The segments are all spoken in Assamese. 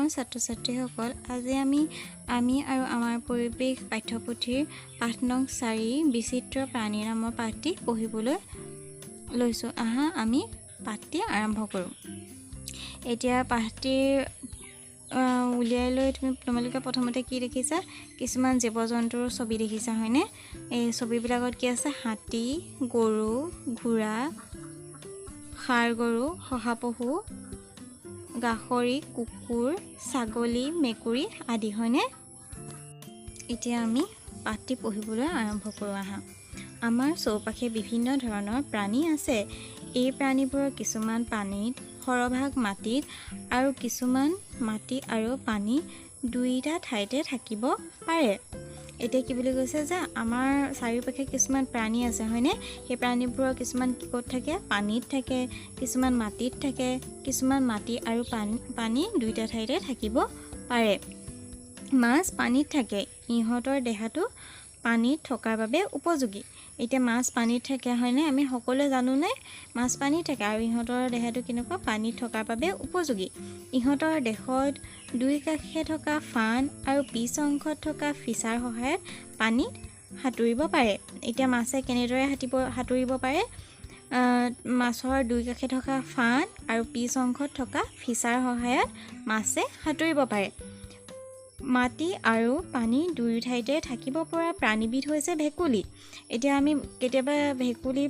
মৰমৰ ছাত্ৰ ছাত্ৰীসকল, আজি আমি আমি আৰু আমাৰ পৰিৱেশ পাঠ্যপুথিৰ পাঠ নং 4 বিচিত্ৰ প্ৰাণী নামৰ পাঠটি পঢ়িবলৈ লৈছোঁ। আহা, আমি পাঠটি আৰম্ভ কৰোঁ। এতিয়া পাঠটিৰ উলিয়াই লৈ তোমালোকে প্ৰথমতে কি দেখিছা? কিছুমান জীৱ জন্তুৰ ছবি দেখিছা, হয়নে? এই ছবিবিলাকত কি আছে? হাতী, গৰু, ঘোঁৰা, ষাঁড় গৰু, শহাপহু, গাহৰি, কুকুৰ, ছাগলী, মেকুৰী আদি, হয়নে? এতিয়া আমি পাঠটি পঢ়িবলৈ আৰম্ভ কৰোঁ আহা। আমাৰ চৌপাশে বিভিন্ন ধৰণৰ প্ৰাণী আছে। এই প্ৰাণীবোৰৰ কিছুমান পানীত, সৰহভাগ মাটিত আৰু কিছুমান মাটি আৰু পানী দুয়োটা ঠাইতে থাকিব পাৰে। এতিয়া কি বুলি কৈছে যে আমাৰ চাৰিওপাশে কিছুমান প্ৰাণী আছে, হয়নে? সেই প্ৰাণীবোৰৰ কিছুমান ক'ত থাকে? পানীত থাকে, কিছুমান মাটিত থাকে, কিছুমান মাটি আৰু পানী দুয়োটা ঠাইতে থাকিব পাৰে। মাছ পানীত থাকে। ইহঁতৰ দেহাটো পানীত থকাৰ বাবে উপযোগী। এতিয়া মাছ পানীত থাকে, হয়নে? আমি সকলোৱে জানোনে মাছ পানীত থাকে আৰু ইহঁতৰ দেহাটো কেনেকুৱা? পানীত থকাৰ বাবে উপযোগী। ইহঁতৰ দেহত দুই কাষে থকা ফান আৰু পিছ অংশত থকা ফিছাৰ সহায়ত পানীত সাঁতুৰিব পাৰে। এতিয়া মাছে কেনেদৰে সাঁতুৰিব পাৰে? মাছৰ দুই কাষে থকা ফান আৰু পিছ অংশত থকা ফিছাৰ সহায়ত মাছে সাঁতুৰিব পাৰে। মাটি আৰু পানী দুয়ো ঠাইতে থাকিব পৰা প্ৰাণীবিধ হৈছে ভেকুলী। এতিয়া আমি কেতিয়াবা ভেকুলী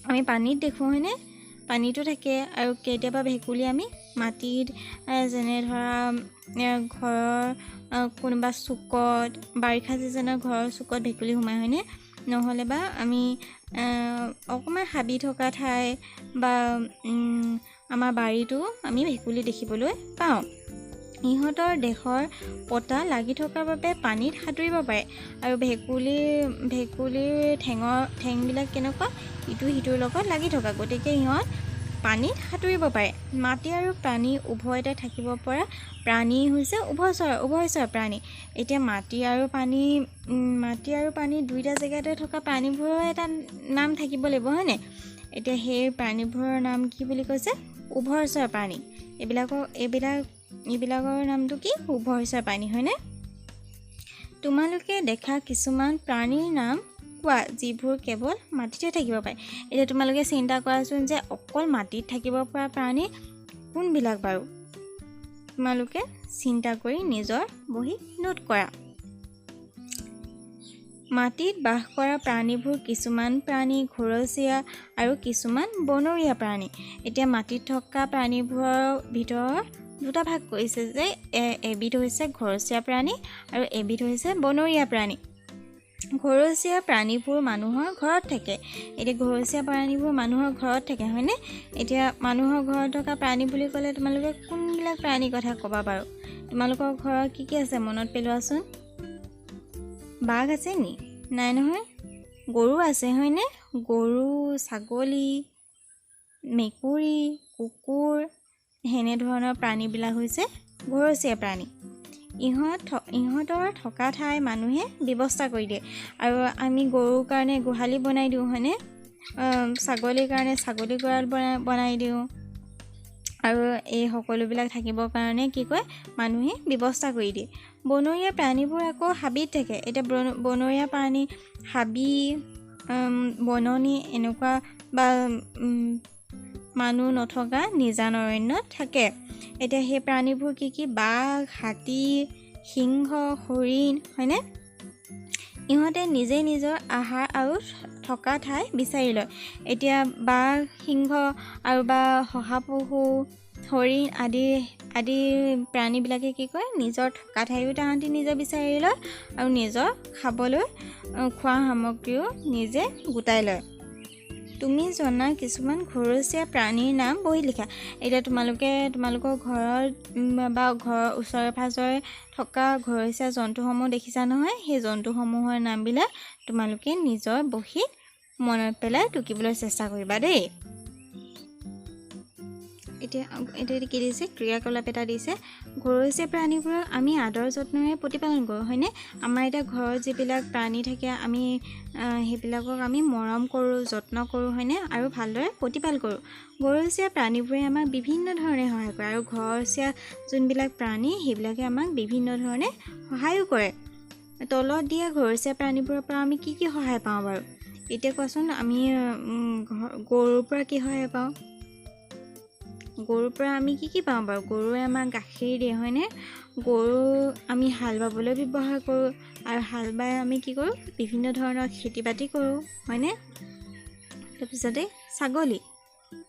আমি পানীত দেখোঁ, হয়নে? পানীতো থাকে। আৰু কেতিয়াবা ভেকুলী আমি মাটিত, যেনে ধৰা ঘৰৰ কোনোবা চুকত, বাৰিষা ছিজনত ঘৰৰ চুকত ভেকুলী সোমায়, হয়নে? নহ'লে বা আমি অকণমান হাবি থকা ঠাই বা আমাৰ বাৰীতো আমি ভেকুলী দেখিবলৈ পাওঁ। ইহঁতৰ দেহৰ পতা লাগি থকাৰ বাবে পানীত সাঁতুৰিব পাৰে। আৰু ভেকুলীৰ ঠেংবিলাক কেনেকুৱা? ইটো সিটোৰ লগত লাগি থকা, গতিকে ইহঁত পানীত সাঁতুৰিব পাৰে। মাটি আৰু পানী উভয়তে থাকিব পৰা প্ৰাণী হৈছে উভয়চৰ প্ৰাণী। এতিয়া মাটি আৰু পানী দুয়োটা জেগাতে থকা প্ৰাণীবোৰৰ এটা নাম থাকিব লাগিব, হয়নে? এতিয়া সেই প্ৰাণীবোৰৰ নাম কি বুলি কৈছে? উভয়চৰ প্ৰাণী। এইবিলাকৰ নামটো কি? উভয়চৰ প্ৰাণী, হয়নে? তোমালোকে দেখা কিছুমান প্ৰাণীৰ নাম কোৱা, যিবোৰ কেৱল মাটিতে থাকিব পাৰে। এতিয়া তোমালোকে চিন্তা কৰাচোন যে অকল মাটিত থাকিব পৰা প্ৰাণী কোনবিলাক বাৰু? তোমালোকে চিন্তা কৰি নিজৰ বহীত নোট কৰা। মাটিত বাস কৰা প্ৰাণীবোৰ কিছুমান প্ৰাণী ঘৰচীয়া আৰু কিছুমান বনৰীয়া প্ৰাণী। এতিয়া মাটিত থকা প্ৰাণীবোৰৰ ভিতৰত দুটা ভাগ কৰিছে যে এবিধ হৈছে ঘৰচীয়া প্ৰাণী আৰু এবিধ হৈছে বনৰীয়া প্ৰাণী। ঘৰচীয়া প্ৰাণীবোৰ মানুহৰ ঘৰত থাকে। এতিয়া ঘৰচীয়া প্ৰাণীবোৰ মানুহৰ ঘৰত থাকে, হয়নে? এতিয়া মানুহৰ ঘৰত থকা প্ৰাণী বুলি ক'লে তোমালোকে কোনবিলাক প্ৰাণীৰ কথা ক'বা বাৰু? তোমালোকৰ ঘৰত কি কি আছে মনত পেলোৱাচোন। বাঘ আছে নি? নাই নহয়। গৰু আছে, হয়নে? গৰু, ছাগলী, মেকুৰী, কুকুৰ, সেনেধৰণৰ প্ৰাণীবিলাক হৈছে ঘৰচীয়া প্ৰাণী। ইহঁতৰ থকা ঠাই মানুহে ব্যৱস্থা কৰি দিয়ে। আৰু আমি গৰুৰ কাৰণে গোহালি বনাই দিওঁ, হয়নে? ছাগলীৰ কাৰণে ছাগলী গঁৰাল বনাই দিওঁ। আৰু এই সকলোবিলাক থাকিবৰ কাৰণে কি কয়, মানুহে ব্যৱস্থা কৰি দিয়ে। বনৰীয়া প্ৰাণীবোৰ আকৌ হাবিত থাকে। এতিয়া বনৰীয়া প্ৰাণী হাবি, বননি এনেকুৱা বা মানুহ নথকা নিজান অৰণ্যত থাকে। এতিয়া সেই প্ৰাণীবোৰ কি কি? বাঘ, হাতী, সিংহ, হৰিণ, হয়নে? ইহঁতে নিজে নিজৰ আহাৰ আৰু থকা ঠাই বিচাৰি লয়। এতিয়া বাঘ, সিংহ আৰু বা শহাপহু, হৰিণ আদি আদি প্ৰাণীবিলাকে কি কয়, নিজৰ থকা ঠাইও তাহাঁতি নিজে বিচাৰি লয় আৰু নিজৰ খাবলৈ খোৱা সামগ্ৰীও নিজে গোটাই লয়। তুমি জনা কিছুমান ঘৰচীয়া প্ৰাণীৰ নাম বহীত লিখা। এতিয়া তোমালোকে তোমালোকৰ ঘৰত বা ঘৰৰ ওচৰে পাঁজৰে থকা ঘৰচীয়া জন্তুসমূহ দেখিছা নহয়? সেই জন্তুসমূহৰ নামবিলাক তোমালোকে নিজৰ বহীত মনত পেলাই টুকিবলৈ চেষ্টা কৰিবা দেই। এতিয়া এতিয়া কি দিছে? ক্ৰিয়াকলাপ এটা দিছে। ঘৰচীয়া প্ৰাণীবোৰক আমি আদৰ যত্নৰে প্ৰতিপালন কৰোঁ, হয়নে? আমাৰ এতিয়া ঘৰত যিবিলাক প্ৰাণী থাকে, আমি সেইবিলাকক আমি মৰম কৰোঁ, যত্ন কৰোঁ, হয়নে? আৰু ভালদৰে প্ৰতিপাল কৰোঁ। ঘৰচীয়া প্ৰাণীবোৰে আমাক বিভিন্ন ধৰণে সহায় কৰে, আৰু ঘৰচীয়া যোনবিলাক প্ৰাণী সেইবিলাকে আমাক বিভিন্ন ধৰণে সহায়ো কৰে। তলত দিয়া ঘৰচীয়া প্ৰাণীবোৰৰ পৰা আমি কি কি সহায় পাওঁ বাৰু? এতিয়া কোৱাচোন, আমি গৰুৰ পৰা কি সহায় পাওঁ? গৰুৰ পৰা আমি কি কি পাওঁ বাৰু? গৰুৱে আমাক গাখীৰ দিয়ে, হয়নে? গৰু আমি হাল বাবলৈ ব্যৱহাৰ কৰোঁ, আৰু হাল বাই আমি কি কৰোঁ? বিভিন্ন ধৰণৰ খেতি বাতি কৰোঁ, হয়নে? তাৰপিছতে ছাগলী,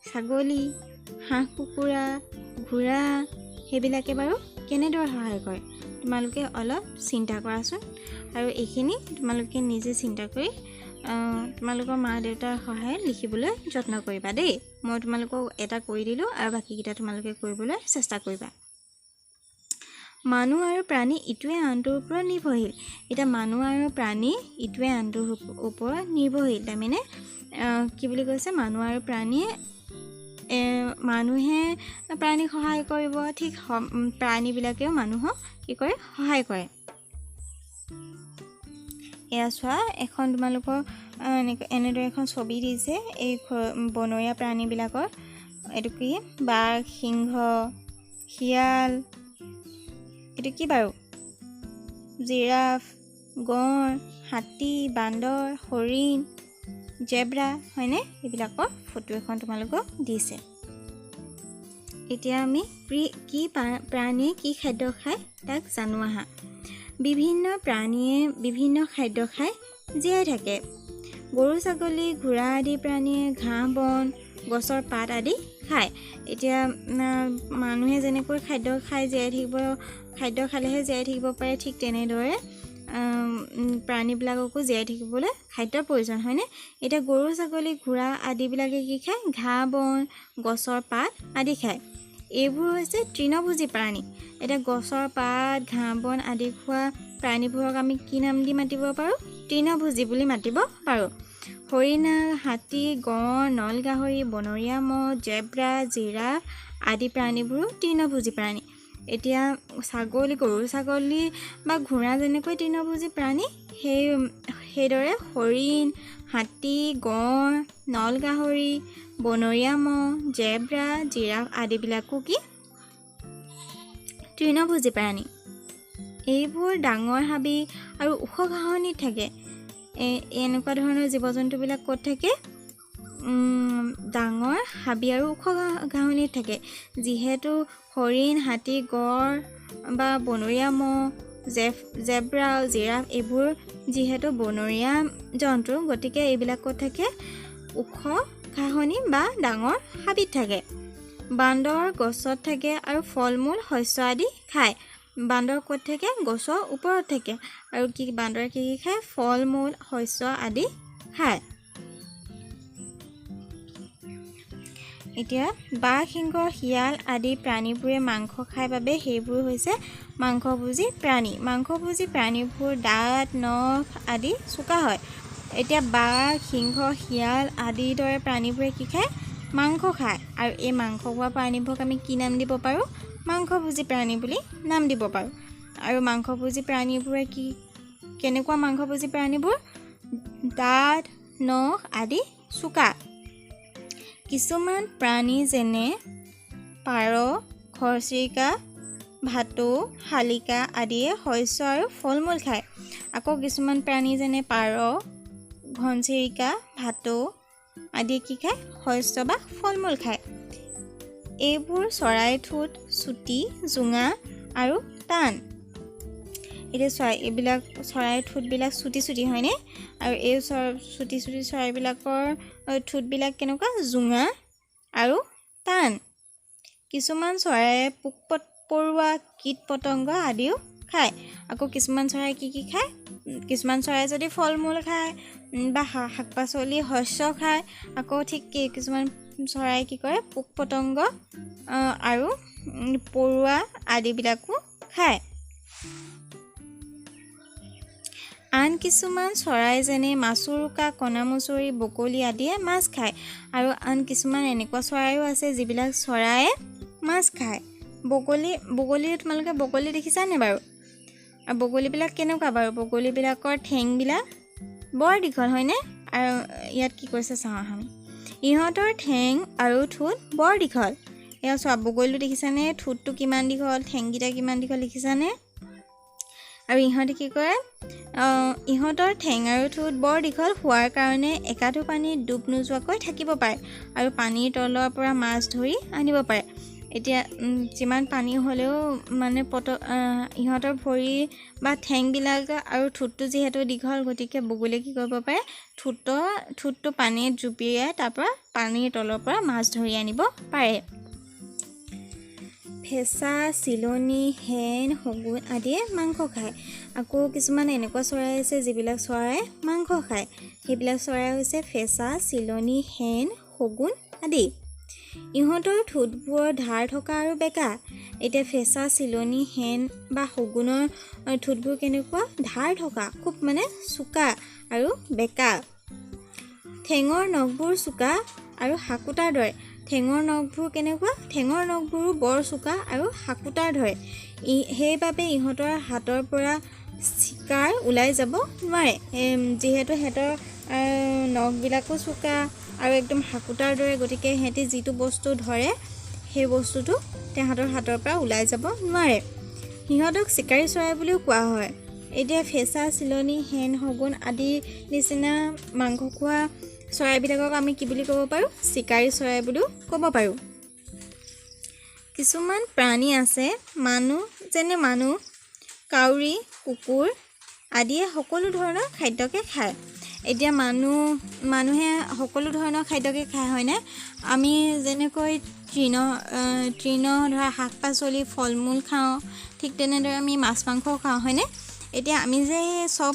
ছাগলী, হাঁহ কুকুৰা, ঘোঁৰা সেইবিলাকে বাৰু কেনেদৰে সহায় কৰে? তোমালোকে অলপ চিন্তা কৰাচোন, আৰু এইখিনি তোমালোকে নিজে চিন্তা কৰি তোমালোকৰ মা দেউতাৰ সহায়ত লিখিবলৈ যত্ন কৰিবা দেই। মই তোমালোকক এটা কৰি দিলোঁ, আৰু বাকীকেইটা তোমালোকে কৰিবলৈ চেষ্টা কৰিবা। মানুহ আৰু প্ৰাণী ইটোৱে আনটোৰ ওপৰত নিৰ্ভৰশীল। এতিয়া মানুহ আৰু প্ৰাণী ইটোৱে আনটোৰ ওপৰত নিৰ্ভৰশীল, তাৰমানে কি বুলি কৈছে? মানুহ আৰু প্ৰাণীয়ে, মানুহে প্ৰাণীক সহায় কৰিব, ঠিক প্ৰাণীবিলাকেও মানুহক কি কৰে? সহায় কৰে। এয়া চোৱা, এখন তোমালোকৰ এনেকৈ এনেদৰে এখন ছবি দিছে এই বনৰীয়া প্ৰাণীবিলাকৰ। এইটো কি? বাঘ, সিংহ, শিয়াল, এইটো কি বাৰু? জিৰাফ, গঁড়, হাতী, বান্দৰ, হৰিণ, জেব্ৰা, হয়নে? এইবিলাকৰ ফটো এখন তোমালোকক দিছে। এতিয়া আমি কি প্ৰাণীয়ে কি খাদ্য খায় তাক জানো আহা। বিভিন্ন প্ৰাণীয়ে বিভিন্ন খাদ্য খাই জীয়াই থাকে। গৰু, ছাগলী, ঘোঁৰা আদি প্ৰাণীয়ে ঘাঁহ বন, গছৰ পাত আদি খায়। এতিয়া মানুহে যেনেকৈ খাদ্য খাই জীয়াই থাকিব, খাদ্য খালেহে জীয়াই থাকিব পাৰে, ঠিক তেনেদৰে প্ৰাণীবিলাককো জীয়াই থাকিবলৈ খাদ্যৰ প্ৰয়োজন, হয়নে? এতিয়া গৰু, ছাগলী, ঘোঁৰা আদিবিলাকে কি খায়? ঘাঁহ বন, গছৰ পাত আদি খায়। এইবোৰ হৈছে তৃণভোজী প্ৰাণী। এতিয়া গছৰ পাত, ঘাঁহ বন আদি খোৱা প্ৰাণীবোৰক আমি কি নাম দি মাতিব পাৰোঁ? তৃণভোজী বুলি মাতিব পাৰোঁ। হৰিণা, হাতী, গঁড়, নল গাহৰি, বনৰীয়া ম'হ, জেব্ৰা, জিৰাফ আদি প্ৰাণীবোৰো তৃণভোজী প্ৰাণী। এতিয়া ছাগলী, গৰু, ছাগলী বা ঘোঁৰা যেনেকৈ তৃণভোজী প্ৰাণী, সেইদৰে হৰিণ, হাতী, গঁড়, নল গাহৰি, বনৰীয়া ম'হ, জেব্ৰা, জিৰাফ আদিবিলাকো কি? তৃণভোজী প্ৰাণী। এইবোৰ ডাঙৰ হাবি আৰু ওখ ঘাঁহনিত থাকে। এনেকুৱা ধৰণৰ জীৱ জন্তুবিলাক ক'ত থাকে? ডাঙৰ হাবি আৰু ওখ ঘাঁহনিত থাকে। যিহেতু হৰিণ, হাতী, গঁড় বা বনৰীয়া ম'হ, জেব্ৰা, জিৰাফ এইবোৰ যিহেতু বনৰীয়া জন্তু, গতিকে এইবিলাক ক'ত থাকে? ওখ ঘাঁহনি বা ডাঙৰ হাবিত থাকে। বান্দৰ গছত থাকে আৰু ফল মূল, শস্য আদি খায়। বান্দৰ ক'ত থাকে? গছৰ ওপৰত থাকে। আৰু কি বান্দৰে কি কি খায়? ফল মূল, শস্য আদি খায়। এতিয়া বাঘ, সিংহ, শিয়াল আদি প্ৰাণীবোৰে মাংস খায় বাবে সেইবোৰ হৈছে মাংসভোজী প্ৰাণী। মাংসভোজী প্ৰাণীবোৰ দাঁত, নখ আদি চোকা হয়। এতিয়া বাঘ, সিংহ, শিয়াল আদিৰ দৰে প্ৰাণীবোৰে কি খায়? মাংস খায়। আৰু এই মাংস খোৱা প্ৰাণীবোৰক আমি কি নাম দিব পাৰোঁ? মাংসভোজী প্ৰাণী বুলি নাম দিব পাৰোঁ। আৰু মাংসভোজী প্ৰাণীবোৰে কি, কেনেকুৱা মাংসভোজী প্ৰাণীবোৰ? দাঁত, নখ আদি চোকা। কিছুমান প্ৰাণী যেনে পাৰ, ঘৰচিৰিকা, ভাটৌ, শালিকা আদিয়ে শস্য আৰু ফল মূল খায়। আকৌ কিছুমান প্ৰাণী যেনে পাৰ, ঘনচিৰিকা, ভাটৌ আদিয়ে কি খায়? শস্য বা ফল মূল খায়। এইবোৰ চৰাই ঠোঁট চুটি, জোঙা আৰু টান। এতিয়া চৰাই, এইবিলাক চৰাইৰ ঠোঁটবিলাক চুটি চুটি, হয়নে? আৰু এই চুটি চুটি চৰাইবিলাকৰ ঠোঁটবিলাক কেনেকুৱা? জোঙা আৰু টান। কিছুমান চৰাইয়ে পোক পৰুৱা, কীট পতংগ আদিও খায়। আকৌ কিছুমান চৰাই কি কি খায়? কিছুমান চৰাই যদি ফল মূল খায় বা শাক পাচলি, শস্য খায়, আকৌ ঠিক কিছুমান চৰাই কি কৰে? পোক পতংগ আৰু পৰুৱা আদিবিলাকো খায়। আন কিছুমান চৰাই যেনে মাছুৰুকা, কণামুচৰি, বগলী আদিয়ে মাছ খায়। আৰু আন কিছুমান এনেকুৱা চৰাইও আছে যিবিলাক চৰায়ে মাছ খায়। বগলী, বগলী তোমালোকে বগলী দেখিছানে বাৰু? আৰু বগলীবিলাক কেনেকুৱা বাৰু? বগলীবিলাকৰ ঠেংবিলাক বৰ দীঘল হয়নে? আৰু ইয়াত কি কৈছে চাওঁ আমি। ইহঁতৰ ঠেং আৰু ঠোঁট বৰ দীঘল। এয়া চোৱা, বগলীটো দেখিছানে? ঠোঁটটো কিমান দীঘল, ঠেংকেইটা কিমান দীঘল দেখিছানে? আৰু ইহঁতে কি কৰে? ইহঁতৰ ঠেং আৰু ঠোঁট বৰ দীঘল হোৱাৰ কাৰণে একাঠু পানীত ডুব নোযোৱাকৈ থাকিব পাৰে আৰু পানীৰ তলৰ পৰা মাছ ধৰি আনিব পাৰে। এতিয়া যিমান পানী হ'লেও মানে ইহঁতৰ ভৰি বা ঠেংবিলাক আৰু ঠোঁটটো যিহেতু দীঘল, গতিকে বগলীয়ে কি কৰিব পাৰে? ঠোঁটটো পানীত জুপিয়াই তাৰপৰা পানীৰ তলৰ পৰা মাছ ধৰি আনিব পাৰে। ফেঁচা, চিলনী, শেন, শগুন আদিয়ে মাংস খায়। আকৌ কিছুমান এনেকুৱা চৰাই আছে যিবিলাক চৰায়ে মাংস খায়। সেইবিলাক চৰাই হৈছে ফেঁচা, চিলনী, শেন, শগুন আদি। ইহঁতৰ ঠোঁটবোৰৰ ধাৰ থকা আৰু বেঁকা। এতিয়া ফেঁচা, চিলনী, শেন বা শগুনৰ ঠোঁটবোৰ কেনেকুৱা? ধাৰ থকা, খুব মানে চোকা আৰু বেঁকা। ঠেঙৰ নখবোৰ চোকা আৰু হাকোটাৰ দৰে। ঠেঙৰ নখবোৰ কেনেকুৱা? ঠেঙৰ নখবোৰো বৰ চোকা আৰু হাকোটাৰ দৰে। সেইবাবে ইহঁতৰ হাতৰ পৰা চিকাৰ ওলাই যাব নোৱাৰে। যিহেতু সিহঁতৰ নখবিলাকো চোকা আৰু একদম হাকোটাৰ দৰে, গতিকে সিহঁতি যিটো বস্তু ধৰে সেই বস্তুটো তাহাঁতৰ হাতৰ পৰা ওলাই যাব নোৱাৰে। সিহঁতক চিকাৰী চৰাই বুলিও কোৱা হয়। এতিয়া ফেঁচা, চিলনী, শেন, শগুন আদিৰ নিচিনা মাংস খোৱা চৰাইবিলাকক আমি কি বুলি ক'ব পাৰোঁ? চিকাৰী চৰাই বুলিও ক'ব পাৰোঁ। কিছুমান প্ৰাণী আছে মানুহ, যেনে মানুহ, কাউৰী, কুকুৰ আদিয়ে সকলো ধৰণৰ খাদ্যকে খায়। এতিয়া মানুহে সকলো ধৰণৰ খাদ্যকে খায় হয়নে? আমি যেনেকৈ তৃণ তৃণ ধৰা শাক পাচলি, ফল মূল খাওঁ, ঠিক তেনেদৰে আমি মাছ মাংসও খাওঁ হয়নে? এতিয়া আমি যে চব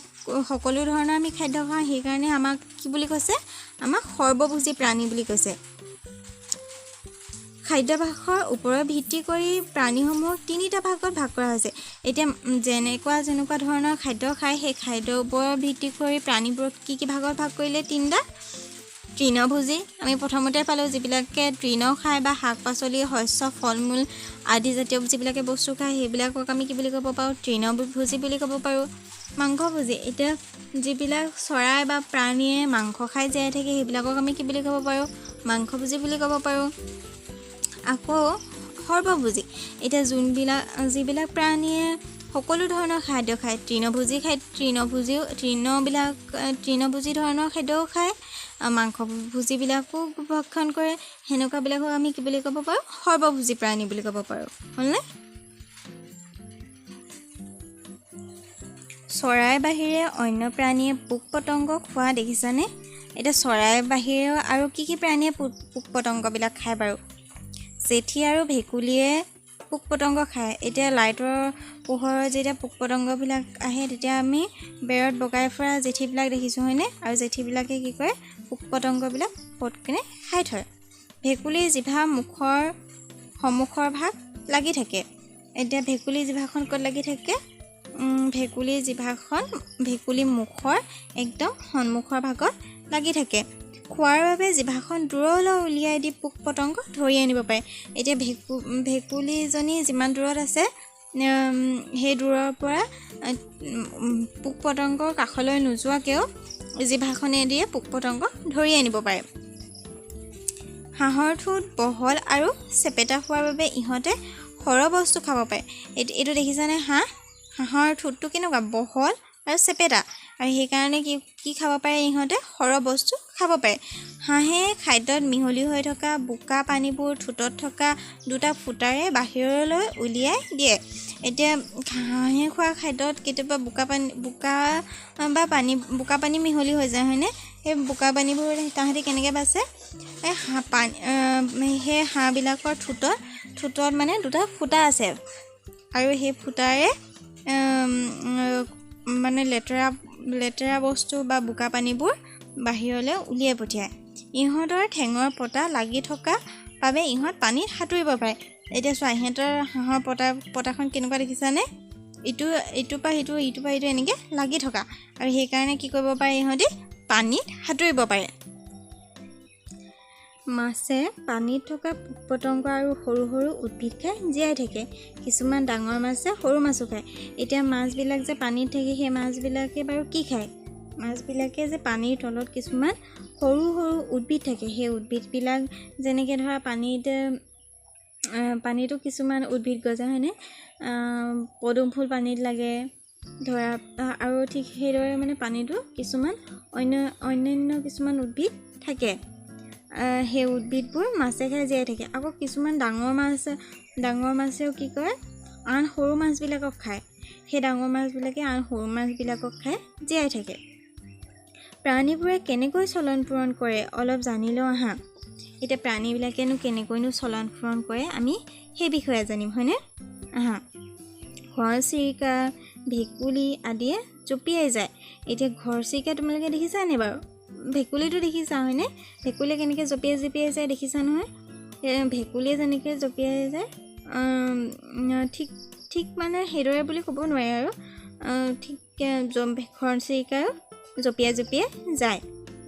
সকলো ধৰণৰ আমি খাদ্য খাওঁ, সেইকাৰণে আমাক কি বুলি কৈছে? আমাক সৰ্বভোজী প্ৰাণী বুলি কৈছে। খাদ্যাভ্যাসৰ ওপৰত ভিত্তি কৰি প্ৰাণীসমূহক তিনিটা ভাগত ভাগ কৰা হৈছে। এতিয়া যেনেকুৱা যেনেকুৱা ধৰণৰ খাদ্য খায়, সেই খাদ্যৰ ওপৰত ভিত্তি কৰি প্ৰাণীবোৰক কি কি ভাগত ভাগ কৰিলে? তিনিটা। তৃণভোজী আমি প্ৰথমতে পালোঁ, যিবিলাকে তৃণ খায় বা শাক পাচলি, শস্য, ফল মূল আদি জাতীয় যিবিলাকে বস্তু খায়, সেইবিলাকক আমি কি বুলি ক'ব পাৰোঁ? তৃণভোজী বুলি ক'ব পাৰোঁ। মাংসভোজী, এতিয়া যিবিলাক চৰাই বা প্ৰাণীয়ে মাংস খাই জীয়াই থাকে, সেইবিলাকক আমি কি বুলি ক'ব পাৰোঁ? মাংসভোজী বুলি ক'ব পাৰোঁ। আকৌ সৰ্বভোজী, এতিয়া যিবিলাক প্ৰাণীয়ে সকলো ধৰণৰ খাদ্য খায়, তৃণভোজী খায়, তৃণভোজীও তৃণবিলাক তৃণভোজী ধৰণৰ খাদ্যও খায়, মাংসভোজীবিলাকো ভক্ষণ কৰে, সেনেকুৱাবিলাকক আমি কি বুলি ক'ব পাৰোঁ? সৰ্বভোজী প্ৰাণী বুলি ক'ব পাৰোঁ। হ'লনে? চৰাইৰ বাহিৰে অন্য প্ৰাণীয়ে পোক পতংগ খোৱা দেখিছানে? এতিয়া চৰাইৰ বাহিৰেও আৰু কি কি প্ৰাণীয়ে পোক পতংগবিলাক খায় বাৰু? জেঠী আৰু ভেকুলীয়ে পোক পতংগ খায়। এতিয়া লাইটৰ পোহৰত যেতিয়া পোক পতংগবিলাক আহে, তেতিয়া আমি বেৰত বগাই ফুৰা জেঠীবিলাক দেখিছোঁ হয়নে? আৰু জেঠীবিলাকে কি কৰে? পোক পতংগবিলাক পটকেনে খাই থয়। ভেকুলীৰ জিভা মুখৰ সন্মুখৰ ভাগ লাগি থাকে। এতিয়া ভেকুলীৰ জিভাখন ক'ত লাগি থাকে? ভেকুলীৰ জিভাখন ভেকুলী মুখৰ একদম সন্মুখৰ ভাগত লাগি থাকে। খোৱাৰ বাবে জিভাখন দূৰলৈ উলিয়াই দি পোক পতংগ ধৰি আনিব পাৰে। এতিয়া ভেকুলীজনী যিমান দূৰত আছে, সেই দূৰৰ পৰা পোক পতংগৰ কাষলৈ নোযোৱাকৈও জিভাখনেদিয়ে পোক পতংগ ধৰি আনিব পাৰে। হাঁহৰ ঠোঁট বহল আৰু চেপেটা হোৱাৰ বাবে ইহঁতে সৰহ বস্তু খাব পাৰে। এইটো দেখিছানে? হাঁহৰ ঠোঁটটো কেনেকুৱা? বহল আৰু চেপেটা, আৰু সেইকাৰণে কি কি খাব পাৰে ইহঁতে? সৰহ বস্তু খাব পাৰে। হাঁহে খাদ্যত মিহলি হৈ থকা বোকা পানীবোৰ ঠোঁটত থকা দুটা ফুটাৰে বাহিৰলৈ উলিয়াই দিয়ে। এতিয়া হাঁহে খোৱা খাদ্যত কেতিয়াবা বোকা পানী, বোকা বা পানী, বোকা পানী মিহলি হৈ যায় হয়নে? সেই বোকা পানীবোৰ তাহাঁতি কেনেকৈ বাচে? এই পানী সেই হাঁহবিলাকৰ ঠোঁটত মানে দুটা ফুটা আছে, আৰু সেই ফুটাৰে মানে লেতেৰা লেতেৰা বস্তু বা বোকা পানীবোৰ বাহিৰলৈ উলিয়াই পঠিয়ায়। ইহঁতৰ ঠেঙৰ পতা লাগি থকা বাবে ইহঁত পানীত সাঁতুৰিব পাৰে। এতিয়া চোৱা, ইহঁতৰ হাঁহৰ পতাখন কেনেকুৱা দেখিছানে? ইটো ইটোৰ পৰা সিটো, ইটোৰ পৰা সিটো এনেকৈ লাগি থকা, আৰু সেইকাৰণে কি কৰিব পাৰে, ইহঁতি পানীত সাঁতুৰিব পাৰে। মাছে পানীত থকা পোক পতংগ আৰু সৰু সৰু উদ্ভিদ খাই জীয়াই থাকে। কিছুমান ডাঙৰ মাছে সৰু মাছো খায়। এতিয়া মাছবিলাক যে পানীত থাকে, সেই মাছবিলাকে বাৰু কি খায়? মাছবিলাকে যে পানীৰ তলত কিছুমান সৰু সৰু উদ্ভিদ থাকে, সেই উদ্ভিদবিলাক যেনেকৈ ধৰা পানীত পানীতো কিছুমান উদ্ভিদ গজে, হয়নে? পদুম ফুল পানীত লাগে ধৰা, আৰু ঠিক সেইদৰে মানে পানীতো কিছুমান অন্য অন্যান্য কিছুমান উদ্ভিদ থাকে, সেই উদ্ভিদবোৰ মাছে খাই জীয়াই থাকে। আকৌ কিছুমান ডাঙৰ মাছ, ডাঙৰ মাছেও কি কৰে, আন সৰু মাছবিলাকক খায়। সেই ডাঙৰ মাছবিলাকে আন সৰু মাছবিলাকক খাই জীয়াই থাকে। প্ৰাণীবোৰে কেনেকৈ চলন ফুৰণ কৰে অলপ জানি লওঁ আহা। এতিয়া প্ৰাণীবিলাকেনো কেনেকৈনো চলন ফুৰণ কৰে আমি সেই বিষয়ে জানিম, হয়নে? আহা। ঘৰচিৰিকা, ভেকুলী আদিয়ে জঁপিয়াই যায়। এতিয়া ঘৰচিৰিকা তোমালোকে দেখিছা নে বাৰু? ভেকুলীটো দেখিছা, হয়নে? ভেকুলীয়ে কেনেকৈ জঁপিয়াই জঁপিয়াই যায় দেখিছা নহয়? ভেকুলীয়ে যেনেকৈ জঁপিয়াই যায় ঠিক ঠিক মানে সেইদৰে বুলি ক'ব নোৱাৰি আৰু, ঠিক ঘৰচিৰিকাও জঁপিয়াই জঁপিয়াই যায়।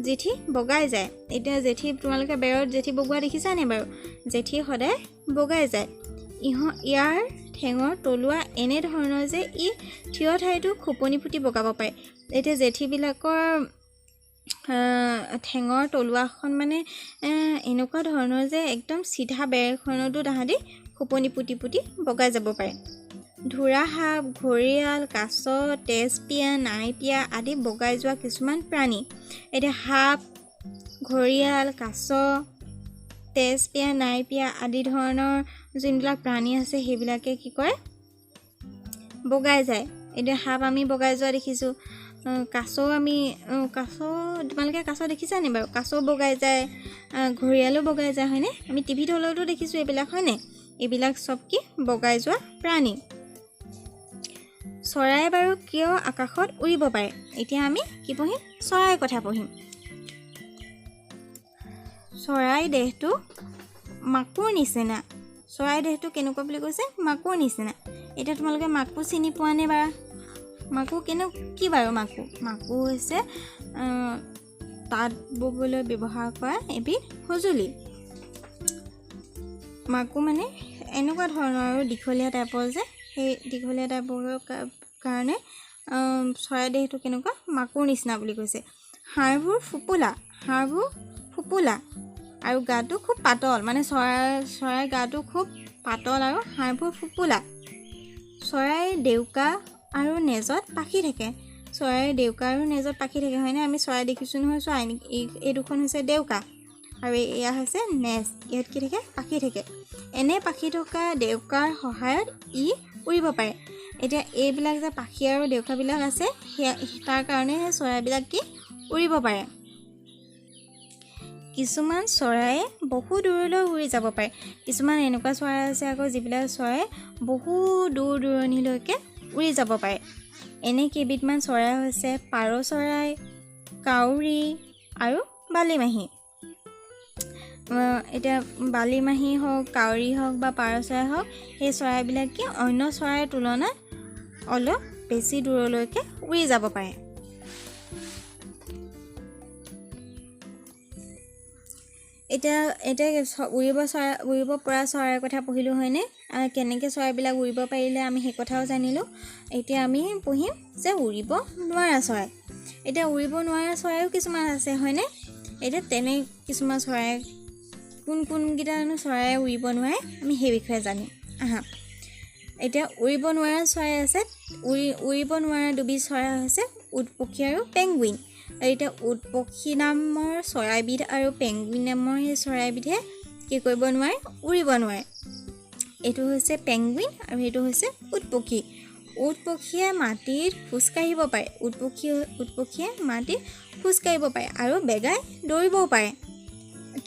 জেঠী বগাই যায়। এতিয়া জেঠী, তোমালোকে বেৰত জেঠী বগোৱা দেখিছা নে বাৰু? জেঠী সদায় বগাই যায়। ইয়াৰ ঠেঙৰ তলুৱা এনেধৰণৰ যে ই থিয় ঠাইতো খোপনি পুতি বগাব পাৰে। এতিয়া জেঠীবিলাকৰ ঠেঙৰ তলুৱাখন মানে এনেকুৱা ধৰণৰ যে একদম চিধা বেৰখনতো তাহাঁতি খোপনি পুতি পুতি বগাই যাব পাৰে। ঢোঁৰা সাপ, ঘৰিয়াল, কাছ, তেজপিয়া, নাইপিয়া আদি বগাই যোৱা কিছুমান প্ৰাণী। এতিয়া সাপ, ঘৰিয়াল, কাছ, তেজপিয়া, নাইপিয়া আদি ধৰণৰ যোনবিলাক প্ৰাণী আছে সেইবিলাকে কি কৰে, বগাই যায়। এতিয়া সাপ আমি বগাই যোৱা দেখিছোঁ, কাছও আমি কাছ, তোমালোকে কাছ দেখিছা নি বাৰু? কাছও বগাই যায়, ঘৰিয়ালো বগাই যায়, হয়নে? আমি টিভিত হ'লেওতো দেখিছোঁ এইবিলাক, হয়নে? এইবিলাক চব কি বগাই যোৱা প্ৰাণী। চৰাই বাৰু কিয় আকাশত উৰিব পাৰে? এতিয়া আমি কি পঢ়িম? চৰাইৰ কথা পঢ়িম। চৰাই দেহটো মাকোৰ নিচিনা। চৰাই দেহটো কেনেকুৱা বুলি কৈছে? মাকোৰ নিচিনা। এতিয়া তোমালোকে মাকো চিনি পোৱা নে বাৰু? মাকো কেনে কি বাৰু? মাকো মাকো হৈছে তাঁত ববলৈ ব্যৱহাৰ কৰা এবিধ সঁজুলি। মাকো মানে এনেকুৱা ধৰণৰ আৰু দীঘলীয়া টাইপৰ যে, সেই দীঘলীয়া টাইপৰ কাৰণে চৰাই দেহটো কেনেকুৱা, মাকোৰ নিচিনা বুলি কৈছে। হাড়বোৰ ফোপোলা, হাড়বোৰ ফোপোলা আৰু গাটো খুব পাতল, মানে চৰাইৰ গাটো খুব পাতল আৰু হাড়বোৰ ফোপোলা। চৰাইৰ ডেউকা আৰু নেজত পাখি থাকে। চৰাইৰ ডেউকা আৰু নেজত পাখি থাকে, হয়নে? আমি চৰাই দেখিছোঁ নহয়, চৰাই এই দুখন হৈছে ডেউকা আৰু এয়া হৈছে নেজ, ইয়াত কি থাকে? পাখি থাকে। এনে পাখি থকা ডেউকাৰ সহায়ত ই উৰিব পাৰে। এতিয়া এইবিলাক যে পাখি আৰু ডেউকাবিলাক আছে, সেয়া তাৰ কাৰণে সেই চৰাইবিলাক কি উৰিব পাৰে। কিছুমান চৰাইয়ে বহু দূৰলৈ উৰি যাব পাৰে। কিছুমান এনেকুৱা চৰাই আছে আকৌ যিবিলাক চৰাই বহু দূৰ দূৰণিলৈকে উৰি যাব পাৰে। এনে কেইবিধমান চৰাই হৈছে পাৰ চৰাই, কাউৰী আৰু বালিমাহী। এতিয়া বালিমাহী হওক, কাউৰী হওক বা পাৰ চৰাই হওক, সেই চৰাইবিলাক কি অন্য চৰাইৰ তুলনাত অলপ বেছি দূৰলৈকে উৰি যাব পাৰে। এতিয়া এতিয়া উৰিব চৰাই, উৰিব পৰা চৰাইৰ কথা পঢ়িলোঁ, হয়নে? কেনেকৈ চৰাইবিলাক উৰিব পাৰিলে আমি সেই কথাও জানিলোঁ। এতিয়া আমি পঢ়িম যে উৰিব নোৱাৰা চৰাই। এতিয়া উৰিব নোৱাৰা চৰাইও কিছুমান আছে, হয়নে? এতিয়া তেনে কিছুমান চৰাই, কোন কোনকেইটানো চৰাই উৰিব নোৱাৰে আমি সেই বিষয়ে জানিম। আহা, এতিয়া উৰিব নোৱাৰা চৰাই আছে, উৰিব নোৱাৰা দুবিধ চৰাই হৈছে উটপক্ষী আৰু পেংগুইন। এতিয়া উটপক্ষী নামৰ চৰাইবিধ আৰু পেংগুইন নামৰ সেই চৰাইবিধে কি কৰিব নোৱাৰে? উৰিব নোৱাৰে। এইটো হৈছে পেংগুইন আৰু সেইটো হৈছে উটপক্ষী। উটপক্ষীয়ে মাটিত খোজকাঢ়িব পাৰে। উটপক্ষীয়ে মাটিত খোজকাঢ়িব পাৰে আৰু বেগাই দৌৰিবও পাৰে,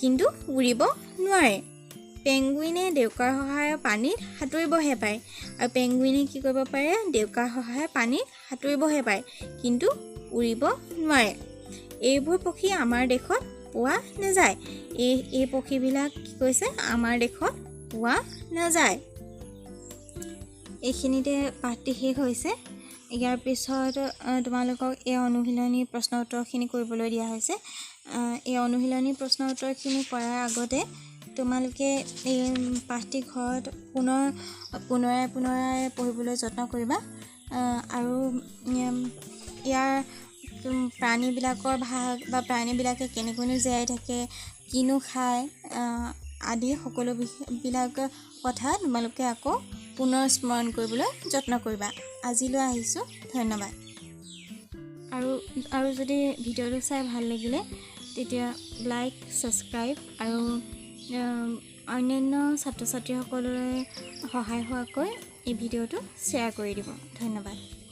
কিন্তু উৰিব নোৱাৰে। পেংগুইনে ডেউকাৰ সহায়ত পানীত সাঁতুৰিবহে পাৰে। আৰু পেংগুইনে কি কৰিব পাৰে? ডেউকাৰ সহায়ত পানীত সাঁতুৰিবহে পাৰে, কিন্তু উৰিব নোৱাৰে। এইবোৰ পক্ষী আমাৰ দেশত পোৱা নাযায়। এই পক্ষীবিলাক কি কৈছে? আমাৰ দেশত পোৱা নাযায়। এইখিনিতে পাঠটি শেষ হৈছে। ইয়াৰ পিছত তোমালোকক এই অনুশীলনী প্ৰশ্ন উত্তৰখিনি কৰিবলৈ দিয়া হৈছে। এই অনুশীলনী প্ৰশ্ন উত্তৰখিনি কৰাৰ আগতে তোমালোকে এই পাঠটি ঘৰত পুনৰ পুনৰাই পুনৰাই পঢ়িবলৈ যত্ন কৰিবা আৰু ইয়াৰ প্ৰাণীবিলাকৰ ভাগ বা প্ৰাণীবিলাকে কেনেকৈনো জীয়াই থাকে, কিনো খায় আদি সকলো বিলাক কথা তোমালোকে আকৌ পুনৰ স্মৰণ কৰিবলৈ যত্ন কৰিবা। আজিলৈ আহিছোঁ, ধন্যবাদ। আৰু আৰু যদি ভিডিঅ'টো চাই ভাল লাগিলে তেতিয়া লাইক, ছাবস্ক্ৰাইব আৰু অন্যান্য ছাত্ৰ ছাত্ৰীসকললৈ সহায় হোৱাকৈ এই ভিডিঅ'টো শ্বেয়াৰ কৰি দিব। ধন্যবাদ।